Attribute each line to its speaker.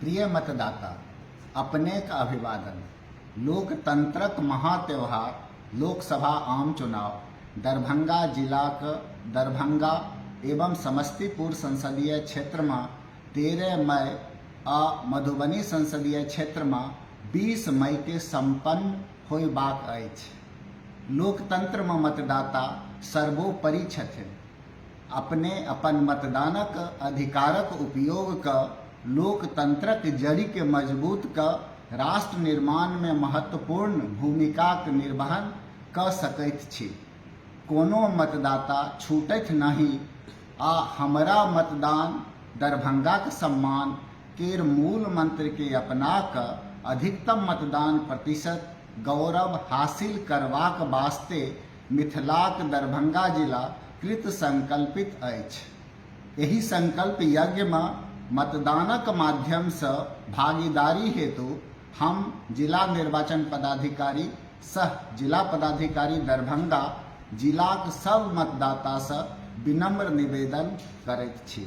Speaker 1: प्रिय मतदाता, अपनेक अभिवादन। लोकतंत्रक महात्योहार लोकसभा आम चुनाव दरभंगा जिलाक दरभंगा एवं समस्तीपुर संसदीय क्षेत्रमे 13 मई आ मधुबनी संसदीय क्षेत्रमे 20 मईके सम्पन्न होयबाक अछि। लोकतंत्रमे मतदाता सर्वोपरि छथिन। अपने अपन मतदानक अधिकारक उपयोग कऽ लोकतंत्रक जड़िकेँ मजबूत कऽ राष्ट्र निर्माणमे महत्वपूर्ण भूमिकाक निर्वहन कऽ सकैत छी। कोनो मतदाता छूटथि नहि आ हमरा मतदान दरभंगाक सम्मान केर मूल मंत्रकेँ अपना कऽ अधिकतम मतदान प्रतिशत गौरव हासिल करबाक वास्ते मिथिलाक दरभंगा जिला कृत संकल्पित अछि। एहि संकल्प यज्ञ मे मतदानक माध्यम स भागीदारी हेतु हम जिला निर्वाचन पदाधिकारी सह जिला पदाधिकारी दरभंगा जिलाक सब मतदाता स विनम्र निवेदन करैत छी।